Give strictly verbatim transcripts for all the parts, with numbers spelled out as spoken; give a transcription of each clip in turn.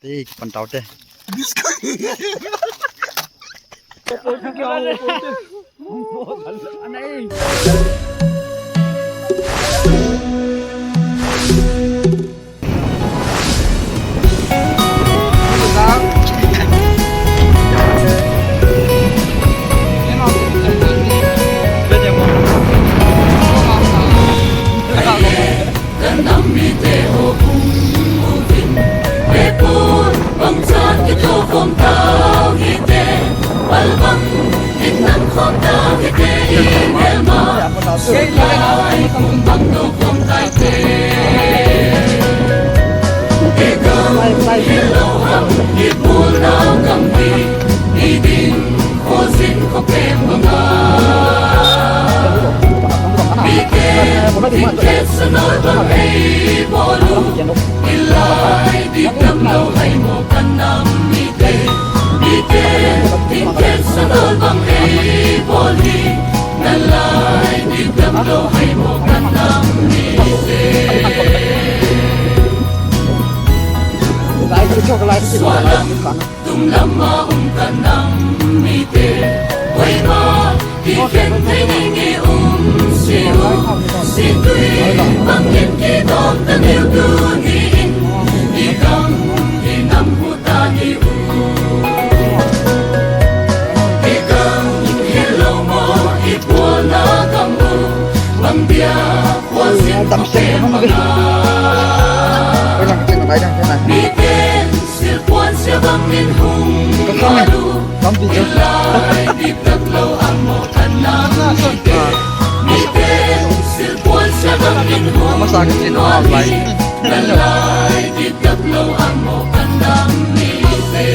Te, kipan tau te. Ka nam mite ho hung uvin, Bepul bang chan kitoh khom tau hite, pal bang in nam khom tau hite, i melma, sulai kum bang do khom tai te. Te gam, hello ham, i pul na gam hi, i din, Khozin khopi manga. Mite, mite sanol bang ei bol u. Ilai dip dam lou hai mo ka nam mite. Mite, mite sanol bang ei bol hi. Nalai dip dam lou hai mo ka nam mite. Sualam. Tunglam a um ka nam mite, koima kikhen thei ding i um seh u, sintui bang in kidom ta diu tuni in, i gam i nam hu ta diu. I gam hi lou mo, i pualna gam u, bang dia pual sin dam se manga. Miten Silpuan sia bang in hung malu, ilai dip dap lou amo ka nam mite. Miten silpuan sia bang in hung malu, ilai dip dap lou amo ka nam mite.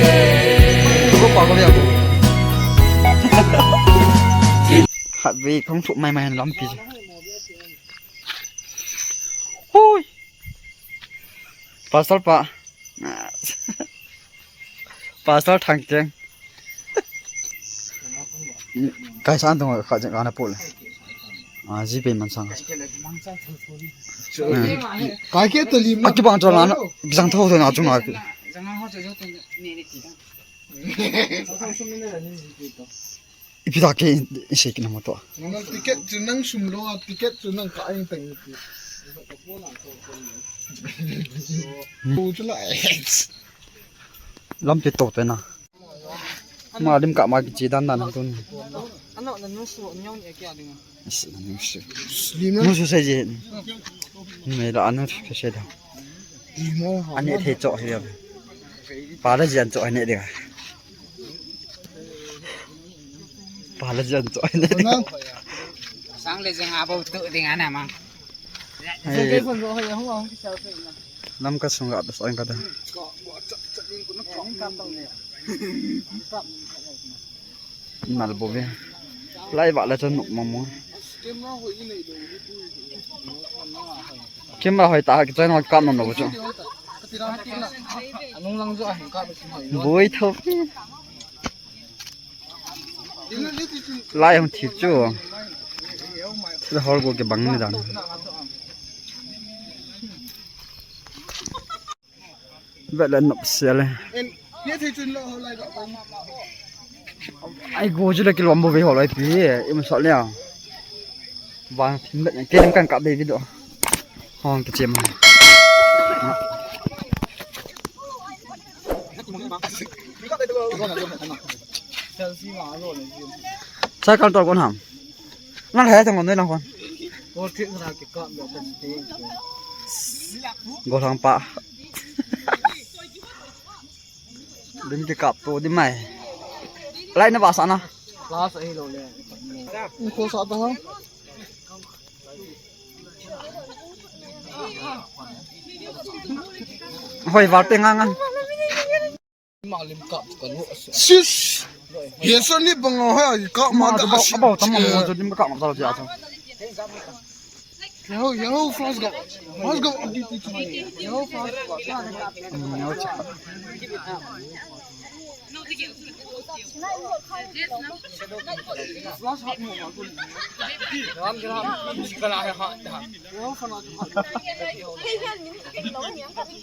Khatvei kong thuh mai mai lampi. Hui. Pastor pa. Pastor Thangteng. Kai san tung ka jeng ana pol. A ji pe man sang. Kai ke to lim. Aki bang to na. Jang tho to na chung aki. Ipi ta ke i sei kit na mo to. Nang ticket chu nang sum lou a, ticket chu nang ka eng tang ti. Tu chu la. Lampi to te na. Ma lim ka ma kiche dan dan tun. Ano na nu su nyong ni kia ding. Lim na. Mu su se je. Ni me la anu se se da. Lim na. Ani thei cho hi ya. Pa la jian cho hi ne ding. Pa la jian cho hi ne ding. Sang le jeng a bo tu ding ana mang. Lam ka sung ga bes ang ka da. Mal bo ve. Lai va la chan nok mong mong. Camera hoi ta ki chai no kap nom lo chu. Boi tho. Lai hung thi chu. Thil hol go ke bang ni dan. Vet le nop sia le. Ai go chu le kilom bo ve ho lai pi. Im sot le. Vang thim vet ke nem kan kap be video. Hong kichem. Cycle tol kon ham. Ngal hai thang kon dei lang kon. Golang pa. Lim kikap to di mai. Lai na ba sa na. Last ahi lo le. Ko sa ta ha. Hoi, val pe ngang ngang. Sis. Ye so ni bang ho ya ka ma da. Abau tam mo jo lim ka ma da ja. Yo yo flash go. Flash go. Yo flash.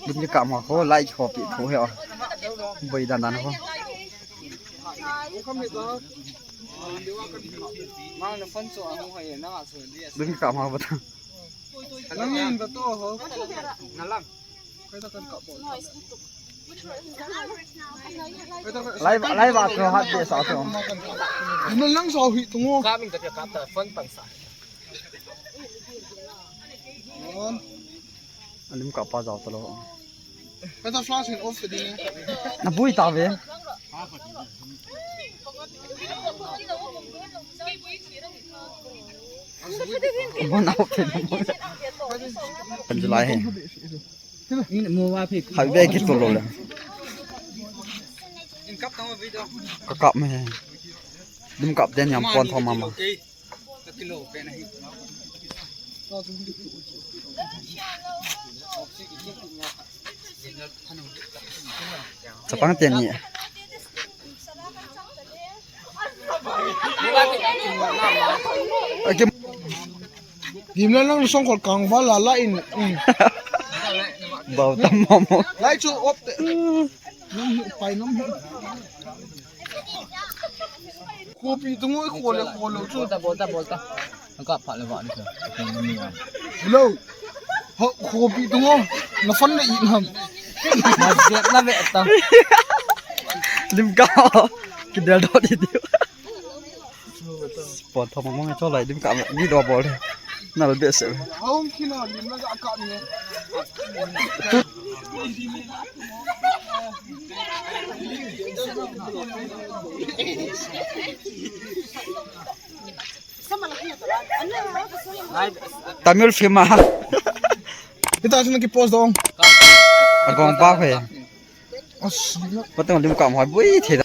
Lim kikap ma ho, like ho pi tho he o. Boi dan dan ho. Lim kikap ma ho ta. Lai, lai va to hat de sa to. Lim lang sa hi tungo. Ka min ta pia kap ta phone pan sa. Alim kap pa jao ta lo. Ka ta flash in off de. Na bui ta ve. Bon off de. Kan jilai he. Hai be ki to lo le. Ka kap me. Lim kap den yam pon thom mama. Chapang teni. Gimla nang song kol kang vala la in. Bau tam mama. Lai chu op te. Pai nam. Khopi tungo, khole, khole chu. Bolta, bolta, bolta. Ka pha le va ni. Hello. Ho, khopi tungo. Na phone na i nam. Na jet na ve ta. Lim ka. Ki del do di di. Pon thom mong cho lai dim ka mi do bol. Na be se. Hong kina lim na ka ni. Tamil film a. Ita sina ki post dong. Agong pa khe. Pateng lim kam hoi bui the da.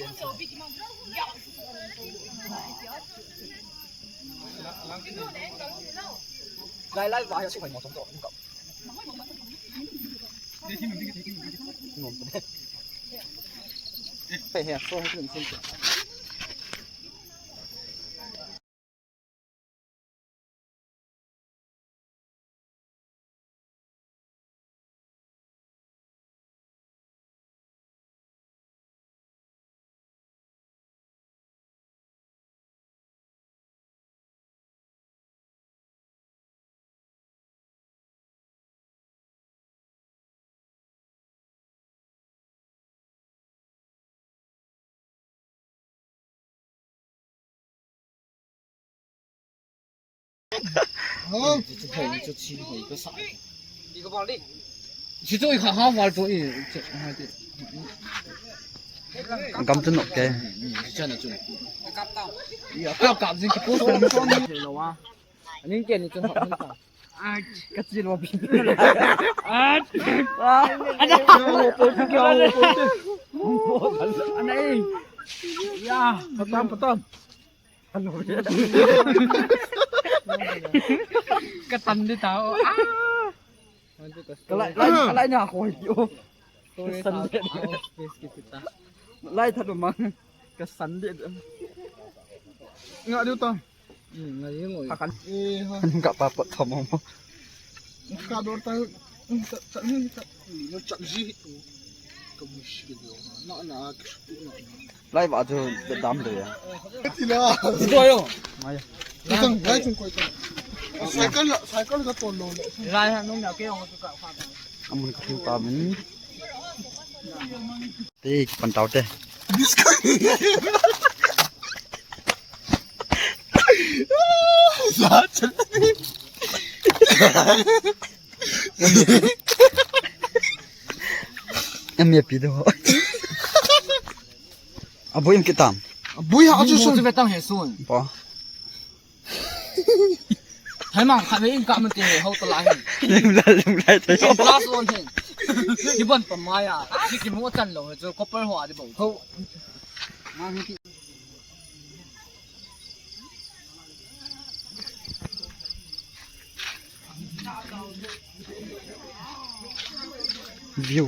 Lai lai va ya su khai mo tong to lim kam. He he so he lim sim. Gam tu nok ke. Kap kap jing ki post na. Aning ke ni chun hop hin ta. Ka chi lo bi. Ana. Ana ei. Ya, patam patam. Ka tan di ta. Ka lai lai lai na khoi ti o. Ka san de. Lai tha do mang. Ka san de. Nga diu ta. Ka kan. Ka pa pa thom mo. Ka dor ta. Cha ni ka. Ni no cha ji. Ka mushkil yo. Na na. Lai ba chu dam de ya. Ti la. Ko yo. Mai. Koi tang, lai chung koi tang. Cycle la, cycle ka ton lo le. Lai ha nung na ke ong chu ka kha. Amun ka thing pa min. Te pan tau te. Em ye pi do. Abui em kitam. Abui ha chu sun. Chu vetang he sun. Pa. Hai mang kha ve in ka man te ho ta la hin. Lim la lim lai te. Glass on hin. Ki bon pa ma ya. Ki ki mo chan lo he chu copper ho a di bo. Ho. Mang ki. View.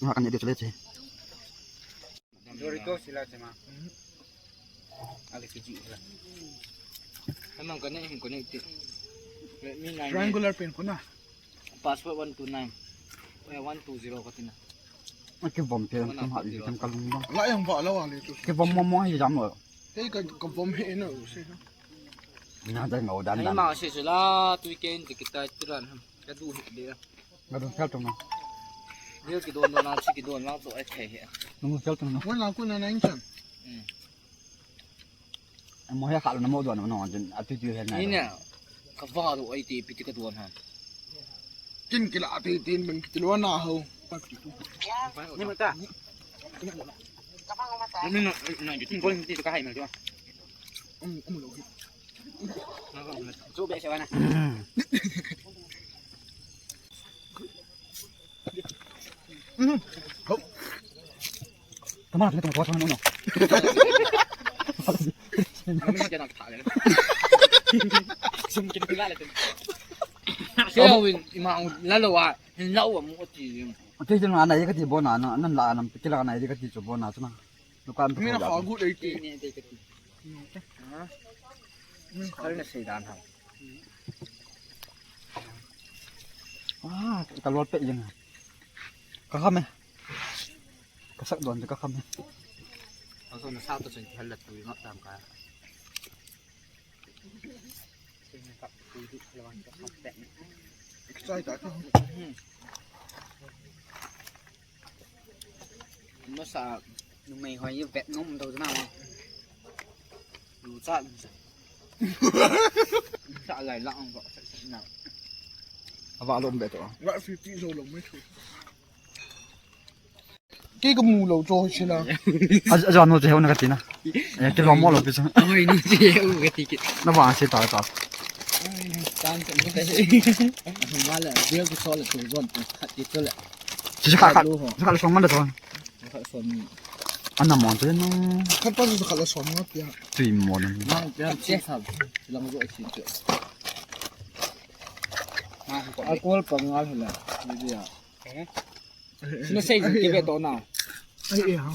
Nga kan ni de chule che. Doritos sila chama. Ale kiji sila. Amang kane hin kone ti. Redmi nine. Triangular pen kona. Password one two nine. Eh, one two zero katina. Kivom pe tum ha i tum kalung bang. La yang ba la wa le tu. Kivom mo mo hi jam lo. Hei ka, ka vom he na u se. Na da ngau dan dan. Ai ma se se la tu ken ti kita tu ran. Ka du he de. Nga dong sel tong na. Dia ki don don na si ki don lang to ai thei he. Nung sel tong na. Wan lang ku na na in chan. Hmm. Mo he kha lo na mo don na no jin a tu tu he na. Ina. Ka va lo ai ti pi ti ka don ha. Kin kila ti tin ben ki lo na ho. Ni ma ta. Ni na na ki tin ko ni ti ka hai ma jo. Um um lo. Chu be se wa na. Tama, tama, tama, tama, no, no. Siya win, ima ang lalawa, yung lawa mo ati yung. Ati yung anay ka di bona, ano, anong la, anong pikila anay di ka di bona, tama. Dukan pa. Mina ko. Khagu dei ti. Ni dei ka ti. Ha? Kal na sei dan ha. Ah, ka lol pe jeng. Ka kham e. Ka sak don ka kham e. Aso na sa to sen hal la tu no tam ka. Sai ta. Masa numei hoi vet nom dou na. Lu cha. Sa lai la ang ba sa na. Ava lom be to. Wa fi ti zo lo mai thu. Ki ka mu lo cho sila. A, a, no che ho na ka ti na. Ya ki lo mo lo pi sa. Oi, no che ho ka ti ki. Na ba se ta ta. Tan kan bu kai. Ahung ma le, bel ki sol le tu zon tu khat ki tu le. Chi khat khat. Lu ho. Chi khat le song man le song. Khat som ni. Ana mon tu no. Khat pa tu khat le som ni pia. Tui mon. Mang pia che sa. Lang zo chin che. Ma ko. A kol pa ngal hela. Ni dia. Sina sei ki be to na. Ai e ha.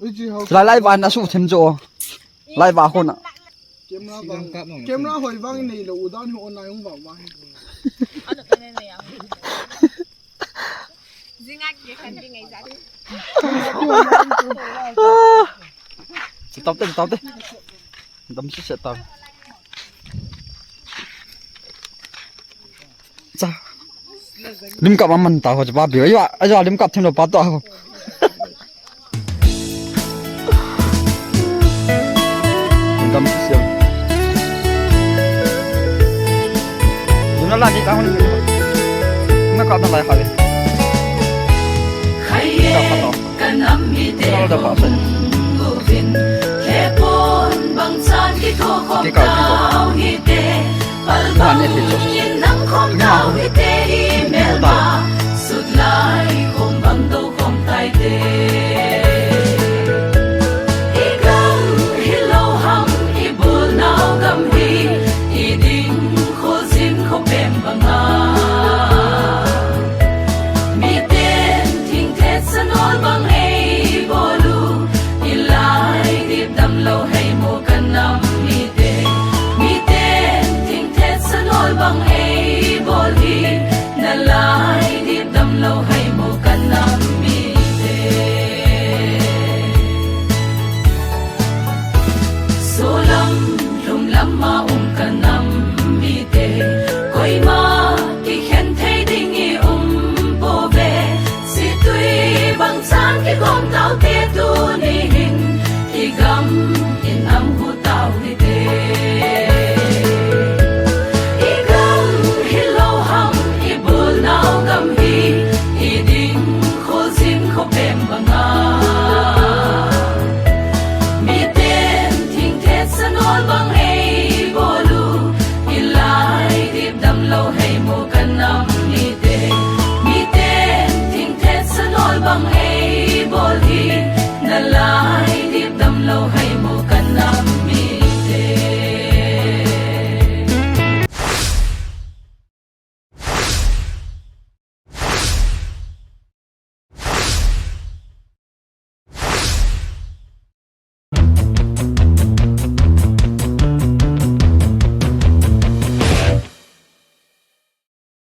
Oi, ji hao. Lai lai van asu them jo. Lai va hon a. Camera bang. Camera hoi bang nei lo u dan ho online hung bang bang. Ano kene ne ya. Zinga ke kan ding ai za. Stop te, stop te. Dam si se ta. Cha. Lim kap a man ta ho cha ba bi. Ayo, ayo lim kap them lo pa to ho. Dam si se. Duna la ni ka hon. Na ka ta lai ha le. Ka pa to. Ka nam hi te. Ka da pa so. Uvin, le pon bang chan ki tho khom. Ki ka, ki ka. Tau hi te. Pal bang. Wan e phi cho